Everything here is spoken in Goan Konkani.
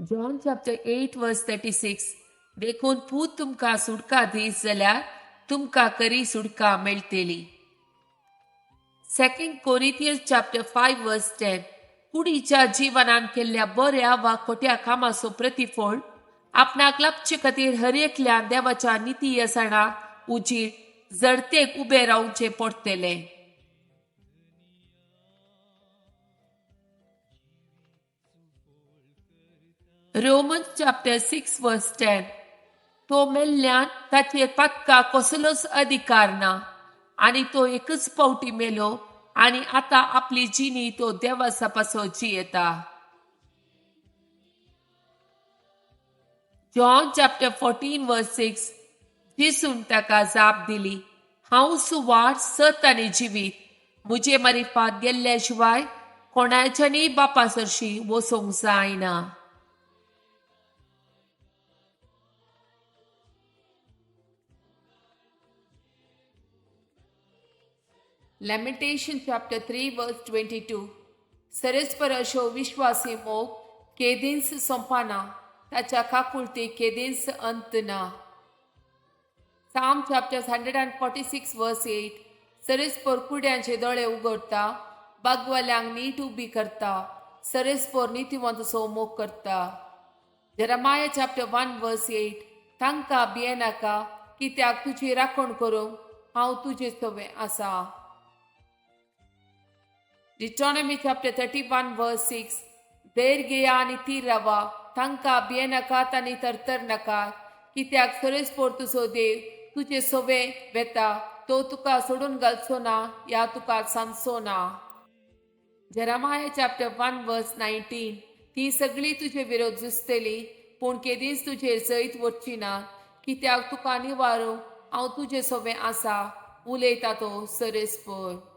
John chapter 8 verse 36 देखून पूत तुमकां सुटका दीस जाल्यार तुमकां खरी सुटका मेळटली. 2 Corinthians chapter 5 verse 10 कुडीच्या जिवनान केल्ल्या बऱ्या वा खोट्या कामाचो प्रतिफळ आपणाक लाभचे खातीर हर एकल्यान देवाच्या निती येसणा उजीर जडतेक उबे रावचे पडटले. Romans chapter 6 verse 10 तो मेल्ल्यान ताचेर पातका कसलोच अधिकार ना आनी तो एकच पावटी मेलो आनी आतां आपली जिणी तो देवासा पासो जियेता. John chapter 14 verse 6 जेसून ताका जाप दिली, हांव सुवार सत आनी जिवीत, म्हजे मारिफात गेल्ल्या शिवाय कोणाच्यानी बापा सरशी वचूंक जायना. Lamentation chapter 3 verse 22 सरस्पर अशो विश्वासी मोग केदींच सोंपना, ताच्या काकुळती केदींच अंत ना. Psalm chapter 146 verse 8 सरस्पर कुड्यांचे दोळे उगडता, बागवाल्यांक नीट उबी करता, सरस्पर नितीवंतसो मोग करता. Jeremiah chapter 1 verse 8 तांकां भियेनाका, कित्याक तुजी राखण करूंक हांव तुजे सवे आसा. Deuteronomy chapter 31 verse 6 धैर्य घेया आनी थीर रावा, तांकां भियेनाकात आनी तरतर नाकात, कित्याक सरस्पर तुजो देव तुजे सवे वेता, तो तुका सोडून घालचो ना या तुका सांगचो ना. Jeremiah chapter 1 verse 19 ती सगळी तुजे विरोध झुजतली, पूण केदींच तुजेर जैत वचची ना, कित्याक तुका निवारूंक हांव तुजे सवे आसा, उलयता तो सरस्पर.